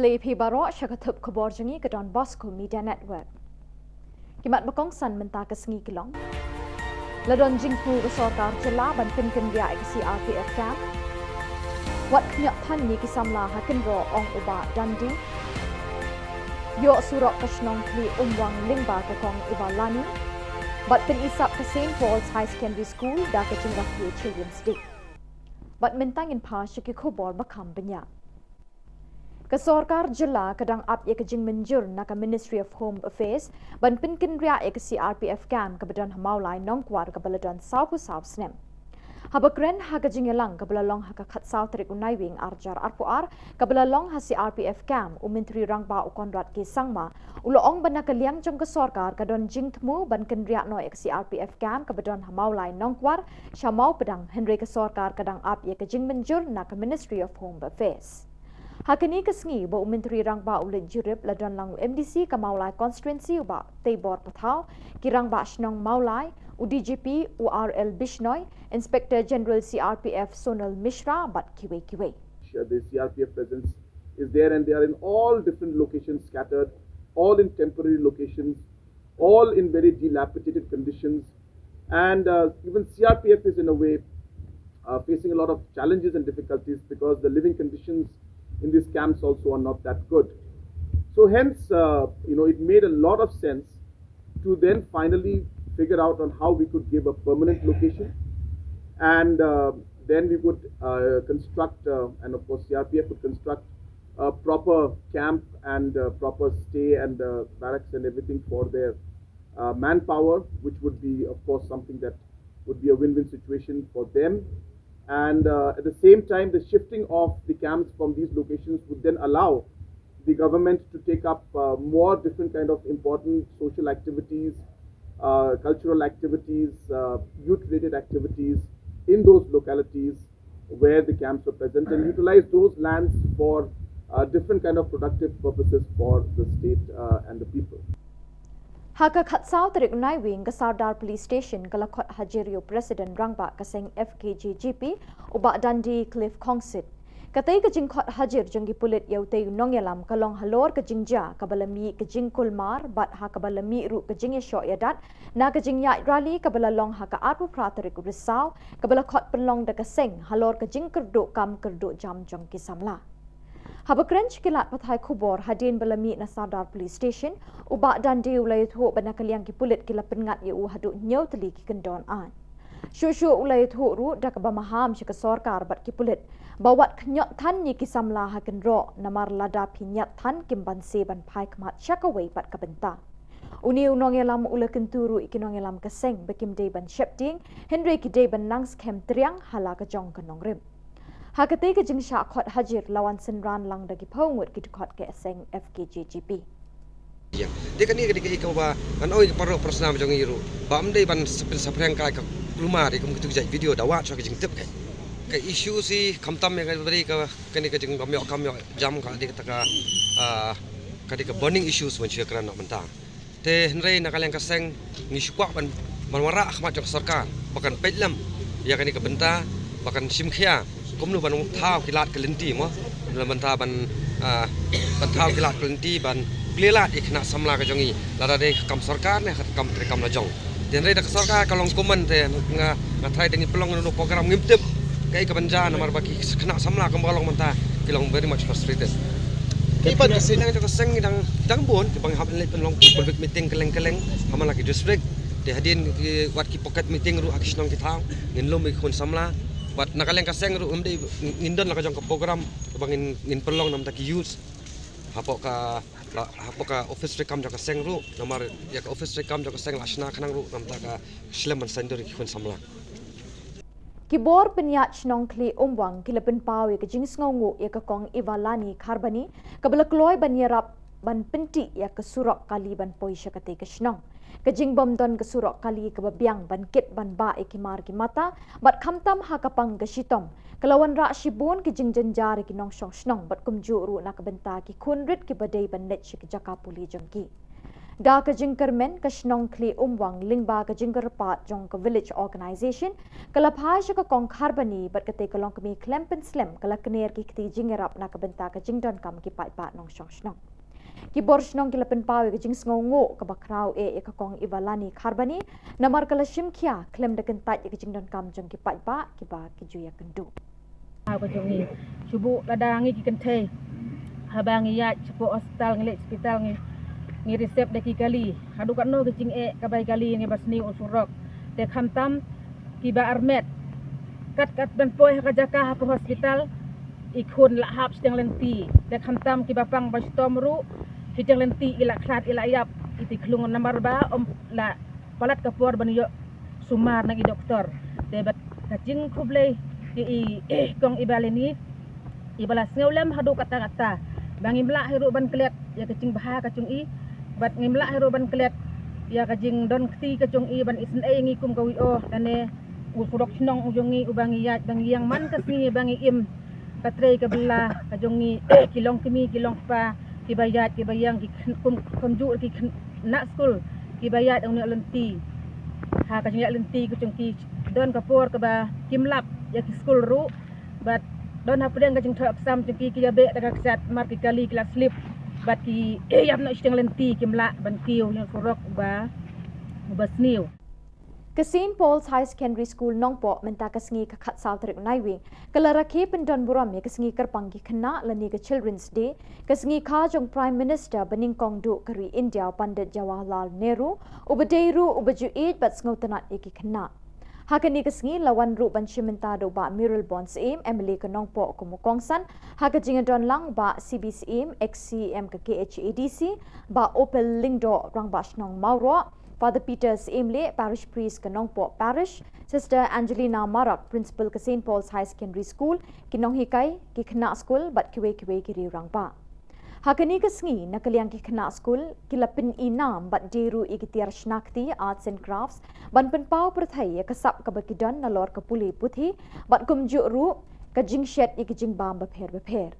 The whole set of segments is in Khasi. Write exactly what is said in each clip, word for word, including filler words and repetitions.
Khublei phi baroh sha ka thup khubor jong ngi ka Don Bosco Media Network. Ki mat ba kongsan mynta ka sngi ki long: La don jingthmu ka sorkar jylla ban pynkynriah ïa ka C R P F camp. Wat khñiot than ïa ki samla ha kynroh, ong u Bah Dandi. Ïoh surok ka shnong Khlieh Umwang lyngba ka kong Eva Lani. Bad pynisap ka Saint Paul's High Secondary School da ka jingrakhe Children's Day. Bad mynta ngin phai sha ki khubor ba kham bniah. Ka sorkar jylla ka dang ap ïa ka jingmynjur na ka Ministry of Home Affairs ban pynkynriah ïa ka C R P F camp kaba don ha Mawlai Nongkwar kaba la don sawphew saw snem. Haba kren ha ka jingïalang kaba la long ha ka khatsaw tarik u Naiwieng arhajar arphew ar kaba la long ha C R P F camp, u Myntri Rangbah u Conrad K Sangma u la ong ba na ka liang jong ka sorkar ka don jingthmu ban kynriah noh ïa ka C R P F camp kaba don ha Mawlai Nongkwar sha Mawpdang, hynrei ka sorkar ka dang ap ïa ka jingmynjur na ka Ministry of Home Affairs. Ha kane ka sngi ba u Myntri Rangbah u leit jurip, la don lang u M D C ka Mawlai Constituency u Bah Teibor Pathaw, ki Rangbah Shnong Mawlai, u D G P u R L Bishnoi, Inspector General C R P F Sonal Mishra bad kiwei kiwei. The C R P F presence is there and they are in all different locations scattered, all in temporary locations, all in very dilapidated conditions. And uh, even C R P F is in a way uh, facing a lot of challenges and difficulties because the living conditions in these camps also are not that good. So hence, uh, you know, it made a lot of sense to then finally figure out on how we could give a permanent location and uh, then we would uh, construct uh, and of course C R P F would construct a proper camp and uh, proper stay and uh, barracks and everything for their uh, manpower, which would be, of course, something that would be a win-win situation for them. And uh, at the same time, the shifting of the camps from these locations would then allow the government to take up uh, more different kind of important social activities, uh, cultural activities, uh, youth-related activities in those localities where the camps were present and utilize those lands for uh, different kind of productive purposes for the state uh, and the people. Ha ka khatsaw tarik Naiwieng ka Sardar Police Station ka la khot hajir ïa u President Rangbah ka seng F K J G P, u Bah Dandi Cliff Khongsit. Katei ka jingkhot hajir jong ki pulit ïa utei u nongïalam ka long halor ka jingjia kaba la mih ka jingkulmar bad ha kaba la mih ruh ka jingïashoh ïadat na ka jingïaid rally kaba la long ha ka arphew phra tarik u Risaw, kaba la khot pynlong da ka seng halor ka jingkyrduh kam kyrduh jam jong ki samla. Haba kren sha ki lad pathai khubor hadien ba la mih na Sardar Police Station, u Bah Dandi u la ïathuh ba na ka liang ki pulit ki la pynngat ïa u haduh hynñiew tylli ki kyndon aiñ. Shuh shuh u la ïathuh ruh da kaba maham sha ka sorkar bad ki pulit ba wat khñiot than ïa ki samla ha kynroh, namar lada phi ñiad than kim banse ban phai khmat sha kawei pat ka bynta. Une u nongïalam u la kyntu ruh ïa ki nongïalam ka seng ba kim dei ban sheptieng, hynrei ki dei ban nang skhem triang ha la ka jong ka nongrim. Ha katei ka jingshah khot hajir la wan synran lang da ki phew ngut ki dkhot ka seng F K J G P. Ïa, te kane ka dei kaei kaba ngan ong ïa ki paralok parasnam jong ngi ruh ba ym dei ban sa pynsaphriang kai ka kulmar ïa kum kitu ki jait video da wad shuwa ka jingtip kai. Ka issue hi khamtam ïa ka dei ka, kane ka jingbym ïoh kam ïoh jam ka dei kata ka, ah, ka dei ka burning issues ban shu kren noh mynta. Te hynrei na ka liang ka seng ngi shu kwah ban, ban wanrah ha khmat jong ka sorkar ba kan peit lem ïa kane ka bynta, ba kan shim khia kumno ban thaw ki lad ki lynti mo, na bynta ban, ah, ban thaw ki lad ki lynti ban plie lad ïa ki khynnah samla ka jong ngi, lada dei ka kam sorkar ne ka kam treikam la jong. Te hynrei da ka sorkar ka long kumne te nga, nga tharai da ngi pynlong ïa une u program ngim tip kaei kaban jia namar ba ki khynnah samla kumba ka long mynta ki long very much frustrated. Ki ban ki seng jong ka seng ngi dang, dang bun kiba ngi hap leit pynlong ki public meeting kylleng kylleng ha man la ki district. Te hadien ki wat ki pocket meeting ruh ha ki shnong ki thaw ngin lum ïa ki khun samla. Wat na ka liang ka seng ruh ngim dei, ngin don la ka jong ka program kaba ngin, ngin pynlong na bynta ki youth hapoh ka, la, hapoh ka office treikam jong ka seng ruh, namar ïa ka office treikam jong ka seng la shna khnang ruh na bynta ka shlem ban saiñdur ïa ki khun samla. Ki bor pynïaid shnong Khlieh Umwang ki la pynpaw ïa ka jingsngewnguh ïa ka kong Eva Lani Kharbani kaba la kloi ban ïarap ban pyntih ïa ka surok kali ban poi sha katei ka shnong. Ka jingbym don ka surok kali kaba biang ban kit ban bah ïa ki mar ki mata bad khamtam ha ka pang ka shitom ka la wanrah shibun ki jingjynjar ïa ki nongshong shnong bad kumjuh ruh na ka bynta ki khun rit kiba dei ban leit sha ki jaka pule jong ki. Da ka jingkyrmen, ka shnong Khlieh Umwang lyngba ka jingkyrpad jong ka Village Organisation ka la phai sha ka Kong Kharbani bad katei ka longkmie khlem pynslem ka la kner ki kti jingïarap na ka bynta ka jingdonkam ki paidbah nongshong shnong. Ki bor shnong ki la pynpaw ïa ka jingsngewnguh kaba khraw eh ïa ka Kong Ivalani Kharbani namar ka la shim khia khlem da kyntait ïa ka jingdonkam jong ki paidbah kiba ki ju ïakynduh. Haba jong ngi shu buh lada ngi ki kynthei, haba ngi ïaid shapoh hospital, ngi leit hospital, ngi, ngi receive da ki kali. Haduh katno ki jingeh kaba ïa kali ngi ba sniew u surok. Te khamtam kiba armet, kat kat ban poi ha ka jaka hapoh hospital, i khun la hap shiteng lynti. Te khamtam kiba pang ba shitom ruh, shiteng lynti i la khlad i la ïap, i ti khlung namar ba ym la palat ka por ban ïoh sumar na i doktor. Te bad ka jingkhublei ïa i, i Kong Ivalani, iba la sngewlem haduh katta katta. Ba ngim lah hi ruh ban klet ïa ka jingbha ka jong i. Bad ngim lah hi ruh ban klet ïa ka jingdon kti ka jong i ban isynei ngi kum ka W O. Kane u surok shnong u jong ngi uba ngi ïaid ba ngi ïeng man ka sngi ba ngi im. Ka trei ka bylla ka jong ngi, ki longkmie, ki longkpa, kiba ïaid, kiba ïeng, ki khynnah, kum, kumjuh ki khynnah skul, kiba ïaid ïa une u lynti. Ha ka jingïaid lynti ka jong ki don ka por kaba kim lap ïa ki skul ruh. Bad don hapdeng ka jingthoh exam jong ki, ki ïa beh da ka ksiat mar ki kali ki la slip. Bad ki ïap noh shiteng lynti, kim lah ban kiew ïa u surok uba, uba sniew. Ka Saint Paul's High Secondary School Nongpoh mynta ka sngi ka khatsaw tarik u Naiwieng ka la rakhe pyndon burom ïa ka sngi kyrpang ki khynnah lane ka Children's Day, ka sngi kha jong Prime Minister banyngkong duh ka ri India u Pandit Jawaharlal Nehru, uba dei ruh uba ju ïeit bad sngewtynnat ïa ki khynnah. Ha kane ka sngi la wan ruh ban shim bynta da u Bah Mayralborn Syiem, M L A ka Nongpoh kum u kongsan, ha ka jingïadon lang u Bah C B Syiem, ex C E M ka K H A D C, Bah Opal Lyngdoh, Rangbah Shnong Mawroh, Father Peter Syiemlieh, Parish Priest ka Nongpoh Parish, Sister Angelina Marak, Principal ka Saint Paul's High Secondary School, ki nonghikai, ki khynnah skul bad kiwei kiwei ki riew rangbah. Ha kane ka sngi na ka liang ki khynnah skul ki la pyn-i nam bad die ruh ïa ki tiar shna kti, arts and crafts, ban pynpaw pyrthei ïa ka sap kaba ki don nalor ka pule puthi bad kumjuh ruh ka jingshet ïa ki jingbam bapher bapher.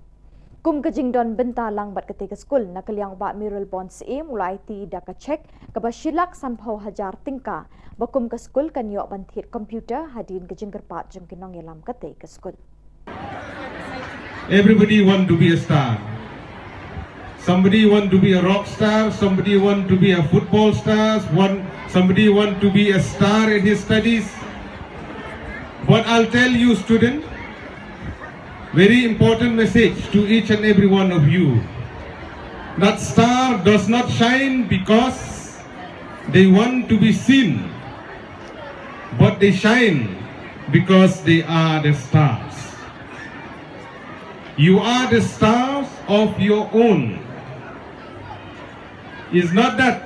Kum ka jingdon bynta lang bad katei ka skul, na ka liang u Bah Mayralborn Syiem u la aiti da ka cheque kaba shi lak sanphew hajar tyngka ba kum ka skul kan ïoh ban thied computer hadien ka jingkyrpad jong ki nongïalam katei ka skul. Everybody want to be a star. Somebody want to be a rock star. Somebody want to be a football star. One, somebody want to be a star in his studies. But I'll tell you, student, very important message to each and every one of you. That star does not shine because they want to be seen, but they shine because they are the stars. You are the stars of your own. It's not that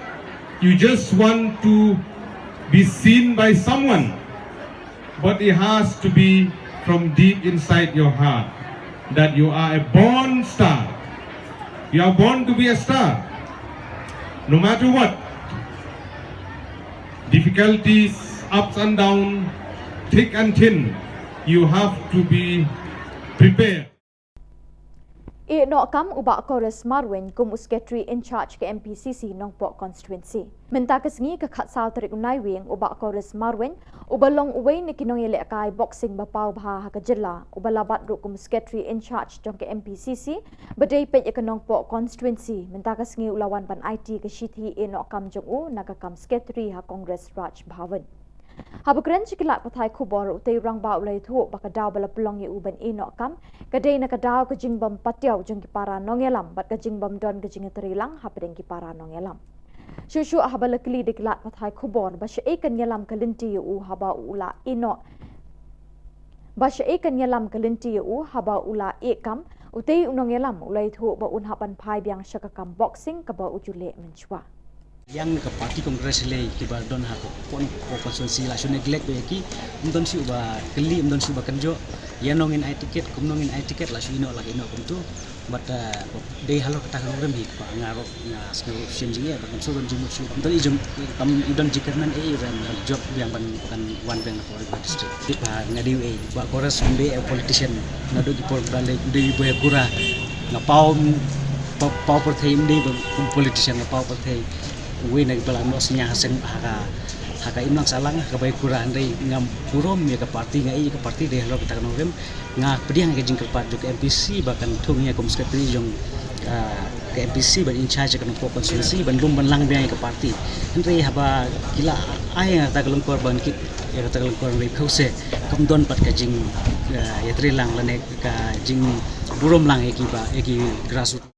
you just want to be seen by someone, but it has to be from deep inside your heart that you are a born star. You are born to be a star. No matter what, difficulties, ups and downs, thick and thin, you have to be prepared. Ïehnoh kam u Bah Chorus Marwein kum u Secretary in charge ka M P C C Nongpoh Constituency. Mynta ka sngi ka khatsaw tarik u Naiwieng u Bah Chorus Marwein uba long uwei na ki nongïalehkai boxing ba paw bha ha ka jylla, uba la bat ruh kum u Secretary in charge jong ka M P C C ba dei peit ïa ka Nongpoh Constituency, mynta ka sngi u la wan ban aiti ka shithi ïehnoh kam jong u na ka kam Secretary ha Congress Raj Bhavan. Haba kren sha ki lad pathai khubor, utei u rangbah u la ïathuh ba ka daw ba la pynlong ïa u ban ïehnoh kam ka dei na ka daw ka jingbym patiaw jong ki para nongïalam bad ka jingbym don ka jingïatreilang hapdeng ki para nongïalam. Shuh shuh haba la kylli da ki lad pathai khubor ba shaei kan ïalam ka lynti ïa u haba u la ïehnoh, ba shaei kan ïalam ka lynti ïa u haba u la ïeh kam, utei u nongïalam u la ïathuh ba un hap ban phai biang sha ka kam boxing kaba u ju leh mynshuwa. Ïa nga ka party Congress lei kiba don ha ka pon ko constituency la shu neglect ïa ki, ym don shuh ba kylli, ym don shuh ba kynjoh. Ïa nongin ai ticket, kumno ngin ai ticket, la shu ïehnoh, la ïehnoh kumto. But, uh, dei halor kata ka rukom hi, ba nga ruh nga sngew shem jingeh, ba kan shu don jingmut shuh. Ym don i jong, kam i don jingkyrmen ei ban jop biang ban, ban wan biang na Paw District. Ba nga dei ei, Bah Chorus ym dei politician. Naduh ki por ba lei dei ba kura. Nga paw, paw, paw pyrthei ym dei ba kum politician, nga paw pyrthei. Wei na ki ba la noh snia ha seng ha ka ha ka imlang sahlang ha ka bai kura, hynrei ngam burom ïa ka parti, nga ïa ka parti dei halor kata ka nongrim. Nga pdiang ïa ka jingkyrpad jong ka M P C ba kan thung ïa ka kum secretary jong, ah, ka M P C ban in charge ïa ka Nongpoh constituency ban lum ban lang biang ïa ka parti. Hynrei haba ki la ai ïa kata ka lyngkor ban kit ïa kata ka lyngkor, hynrei phew se kam don pat ka jing, ah, ïatreilang lane ka jingburom lang ïa ki ba ïa ki grassroots.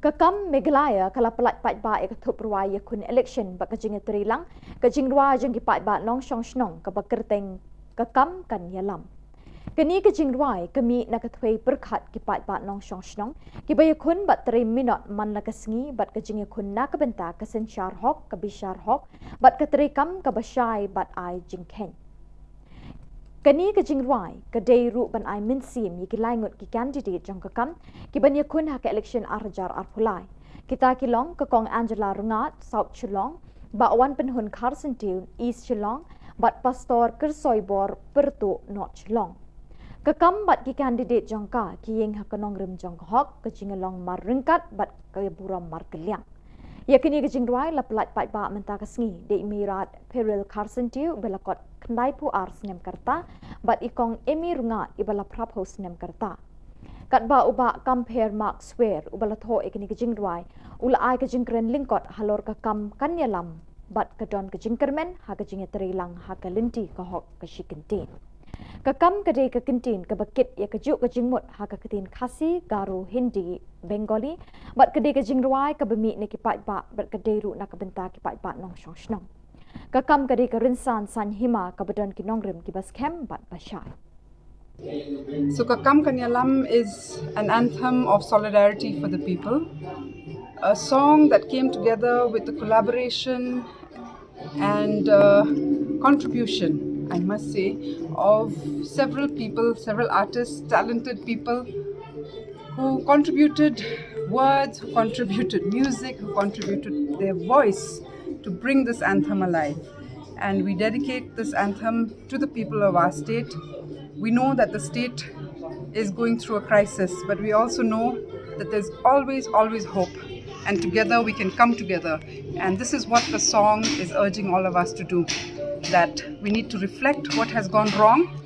Ka KAM Meghalaya ka la pyllait paidbah ïa ka thup rwai ïakhun election bad ka jingïatreilang ka jingrwai jong ki paidbah nongshong shnong kaba kyrteng Ka Kam Kan Ïalam. Kane ka jingrwai ka mih na ka thwei pyrkhat ki paidbah nongshong shnong kiba ïakhun bad trei minot man la ka sngi bad ka jingïakhun na ka bynta ka synshar hok, ka bishar hok bad ka treikam kaba shai bad ai jingkheiñ. Kane ka jingrwai ka dei ruh ban ai mynsiem ïa ki lai ngut ki candidate jong ka KAM kiban ïakhun ha ka election ar hajar arphew lai. Kita ki long ka Kong Angela Rngat, South Shillong, Bah Wanpynhun Kharsyntiew, East Shillong, bad Pastor Kyrsoibor Pyrtuh, North Shillong. Ka KAM bad ki candidate jong ka ki ïeng ha ka nongrim jong ka hok, ka jinglong marryngkat bad ka burom markylliang. Ïa kane ka jingrwai la pyllait paidbah mynta ka sngi da i Mairat Peril Kharsyntiew ba la kot khyndai phew ar snem ka rta bad i Kong Amy Rngat iba la phra phew snem ka rta. Katba u Bah Compare Mark Swer uba la thoh ïa kane ka jingrwai u la ai ka jingkren lyngkot halor ka kam kan ïalam bad ka don ka jingkyrmen ha ka jingïatreilang ha ka lynti ka hok ka shi kyntien. Ka kam ka dei ka kyntien kaba kit ïa kajuh ka jingmut ha ka ktien Khasi, Garo, Hindi, Bengali bad ka dei ka jingrwai kaba mih na ki paidbah bad ka dei ruh na ka bynta ki paidbah nongshong shnong. Ka kam ka dei ka rynsan saiñ hima kaba don ki nongrim kiba skhem bad ba shai. So Ka Kam Kan Ïalam is an anthem of solidarity for the people, a song that came together with the collaboration and uh, contribution, I must say, of several people, several artists, talented people who contributed words, who contributed music, who contributed their voice to bring this anthem alive. And we dedicate this anthem to the people of our state. We know that the state is going through a crisis, but we also know that there's always, always hope. And together we can come together. And this is what the song is urging all of us to do, that we need to reflect what has gone wrong,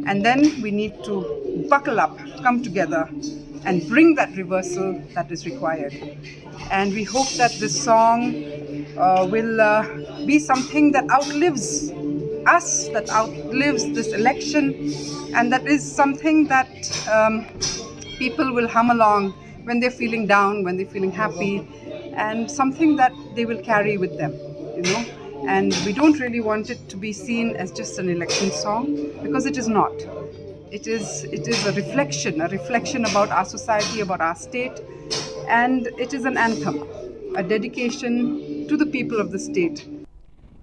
and then we need to buckle up, come together, and bring that reversal that is required. And we hope that this song uh, will uh, be something that outlives us, that outlives this election, and that is something that um, people will hum along when they're feeling down, when they're feeling happy, and something that they will carry with them, you know. And we don't really want it to be seen as just an election song, because it is not. It is, it is a reflection, a reflection about our society, about our state, and it is an anthem, a dedication to the people of the state.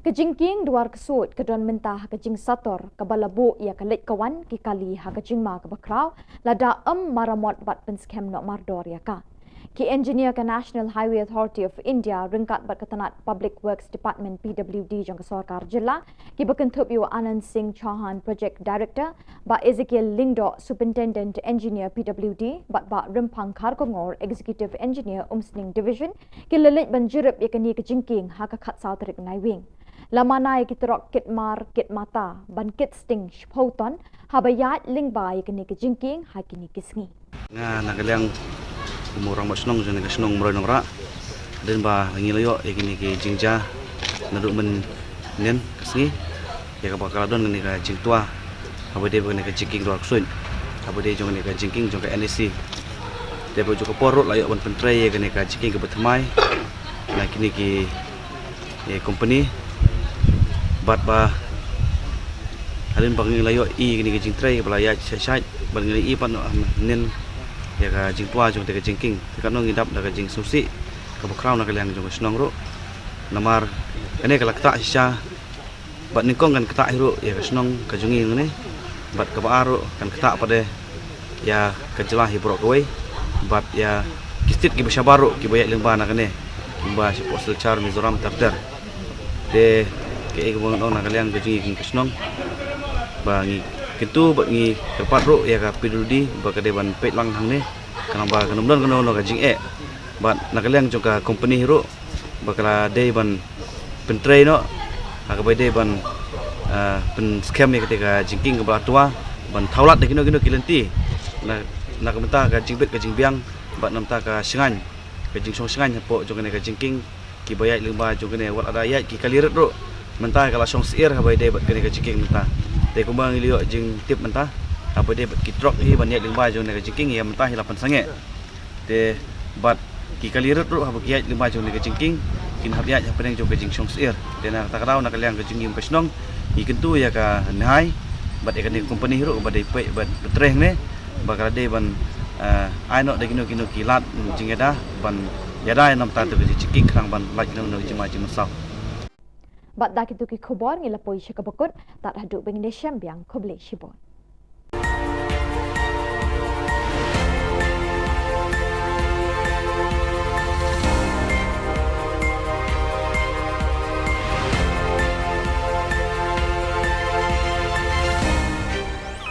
Ka jingkieng duar ksuid ka don mynta ha ka jingsator kaba la buh ïa ka leit ka wan ki kali ha ka jingma kaba khraw lada ym maramot bad pynskhem noh mardor ïa ka. Ki engineer ka National Highway Authority of India ryngkat bad ka tnat Public Works Department, P W D, jong ka sorkar jylla, kiba kynthup ïa u Anand Singh Chauhan, Project Director, Bah Ezekiel Lyngdoh, Superintendent Engineer, P W D, bad Bah Rymphang Kharkongor, Executive Engineer, Umsning Division, ki la leit ban jurip ïa kane ka jingkieng ha ka khatsaw tarik Naiwieng. La mana ïa ki trok kit mar kit mata ban kit sting shiphew ton haba ïaid lyngba ïa kane ka jingkieng ha kine ki sngi. Nga na ka liang u mawrang ba shnong jong ka shnong Mroi Nongrah, hadien ba ngi la ïoh ïa kine ki jingjia naduh mynnin ka sngi, ïa kaba ka la don kane ka jingtwa haba dei ba kane ka jingkieng duar ksuid, haba dei jong kane ka jingkieng jong ka N E C. Te ba jong ka por ruh la ïoh ban pyntrei ïa kane ka jingkieng kaba thymmai na kine ki, eh, company. Bad ba hadien ba ngi la ïoh i kine ki jingtrei ba la ïaid shai shai, bad ngi la i pat noh mynnin ïa ka jingtwa jong te ka jingkieng. Te katno ngi dap da ka jingsngewsih kaba khraw na ka liang jong ka shnong ruh. Namar kane ka la ktah shisha bad nyngkong kan ktah hi ruh ïa ka shnong ka jong ngi hangne, bad kaba ar ruh kan ktah pat de ïa ka jylla hi baroh kawei, bad ïa ki state kiba shabar ruh kiba ïaid lyngba na kane, lyngba shapoh Silchar, Mizoram, ter ter. Te kaei kaba ngan ong na ka liang ka jong ngi ka shnong, ba ngi kyntu bad ngi kyrpad ruh ïa ka P W D ba ka dei ban peit lang hangne, khnang ba kan ym don kano kano ka jingeh. Bad na ka liang jong ka company hi ruh, ba ka la dei ban pyntrei noh ha kaba dei ban, ah, pynskhem ïa kata ka jingkieng kaba la twa, ban thaw lad da kino kino ki lynti na, na ka bynta ka jingbit ka jingbiang bad na ka bynta ka shngaiñ, ka jingshong shngaiñ hapoh jong kane ka jingkieng, kiba ïaid lyngba jong kane, wat lada ïaid ki kali rit ruh mynta ka la shong syier haba ïadei bad kane ka jingkieng mynta. Te kumba ngi la ïoh jingtip mynta, haba ïadei bad ki trok hi ban ïaid lyngba jong kane ka jingkieng, ïa mynta hi la pynsangeh. Te bad ki kali rit ruh haba ki ïaid lyngba jong kane ka jingkieng, kin hap ïaid hapdeng jong ka jingshong syier. Te na kata ka daw, na ka liang ka jingim ka shnong, ngi kyntu ïa ka NHAI bad ïa kane ka company ruh ba dei peit bad pyntrei hangne, ba ka la dei ban, ah, ai noh da kino kino ki lad jingïada ban ïada ïa na bynta kata ka jingkieng, khnang ban lait kano kano ka jingma jingmynsaw. Bad da kito ki khubor ngi la poi sha kaba kut, tad haduh ba ngin ïashem biang, khublei shibun.